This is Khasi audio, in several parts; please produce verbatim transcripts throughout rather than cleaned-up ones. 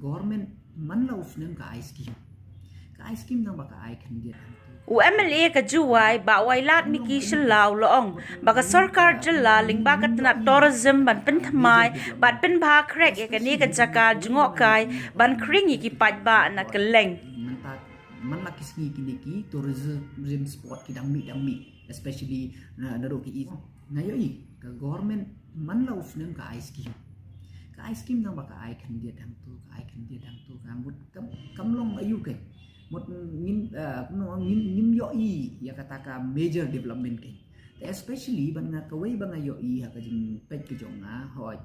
Government man la u snem ka ai scheme. Ka ai scheme tang ba ka ai khyndiat hangto. U M L A ka Jowai, Bah Wailadmiki Shylla u la ong ba ka sorkar jylla lyngba ka tnat tourism ban pynthymmai bad pynbha khrek ïa kane ka jaka jngohkai ban khring ïa ki paidbah na kylleng. Mynta man la ki sngi kine ki tourism spot ki dang mih dang mih, especially na naduh ki east. Nga ïohi ka government man la u snem ka ai scheme. Ka ai scheme tang ba ka ai khyndiat hangto, ka ai khyndiat hangto, ka mut kam kam long aïu kein. Mut ngim, eh, kumno, ngim ngim ïohi ïa kata ka major development kein. Te especially ban nga kawei ba nga ïohi ha ka jingpeit ka jong nga, hooid,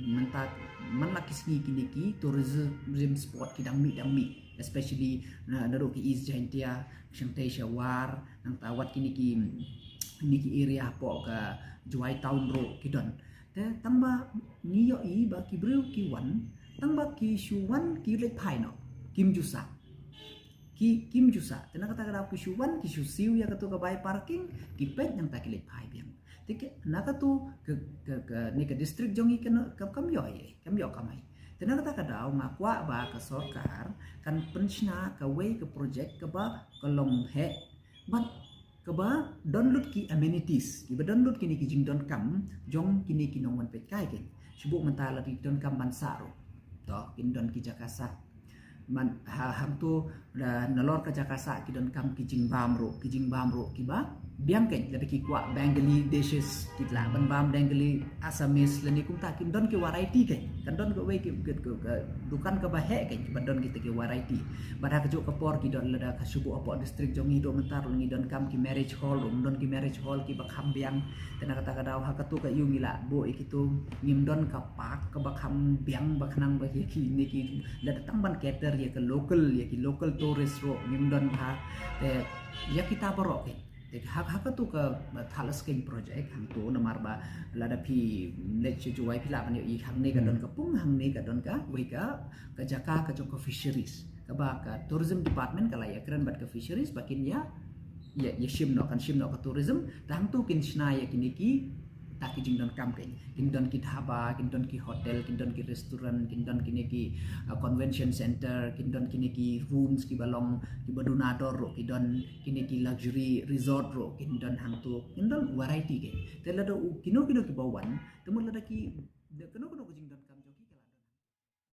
mynta man la ki sngi kine ki tourism spot ki dang mih dang mih, especially na naduh ki East Jaintia, Shangtai Shawar, nangta wat kine ki, kine ki area hapoh ka Jowai town ruh ki don. Te tang ba ngi ïohi ba ki briew ki wan, tang ba ki shu wan ki leit phai noh, kim ju sah. Ki kim ju sah. Te na kata ka daw ki shu wan, ki shu siew ïa kato ka bai parking, ki peit nangta ki leit phai biang. Te ki, na kato ka, ka, ka, ne ka district jong ngi ka, ka, kam ïoh ei, kam ïoh kamai. Te na kata ka daw nga kwah ba ka sorkar kan pynshna kawei ka project kaba ka long heh, bad kaba don lut ki amenities, kiba don lut kine ki jingdonkam jong kine ki nongwan peitkai kein. Shu buh mynta la ki donkam ban sah ruh. To, kin don ki jaka sah. Man, ha, hangto, da, nalor ka jaka sah ki donkam ki jingbam ruh, ki jingbam ruh kiba biang kein, lada ki kwah Bengali dishes ki lah ban bam Bengali, Assamese, lane kumta kin don ki variety kein. Kan don kawei ki, ki, ki, ki dukan kaba heh kein, kiba don kita ki variety. Bad ha kajuh ka por ki don lada ka shu buh hapoh district jong ngi ruh mynta ruh ngi donkam ki marriage hall ruh, don ki marriage hall kiba kham biang. Te na kata ka daw ha kato ka ïew ngi lah buh ïa kito, ngim don ka park kaba kham biang ba khnang ba ïa kine ki, lada tang ban cater ïa ka local, ïa ki local tourist ruh ngim don bha. Te ïa kita baroh kein. Te ha, ha kato ka, ba, Thalaskeiñ project hangto namar ba lada phi leit sha Jowai phi lah ban ïohi hangne ka don ka pung, hangne ka don kawei ka, ka jaka ka jong ka fisheries. Kaba ka tourism department ka la ïakren bad ka fisheries ba kin ïa, ïa, ïa shim noh, kan shim noh ka tourism, te hangto kin shna ïa kine kita ki jingdonkam kein. Kin don ki dhaba, kin don ki hotel, kin don ki restaurant, kin don kine ki, uh, convention center, kin don kine ki rooms kiba long, kiba duna dor ruh, ki don kine ki luxury resort ruh, kin don hangto, kin don variety kein. Te lada u, kino kino kiba wan, te mut lada ki, kino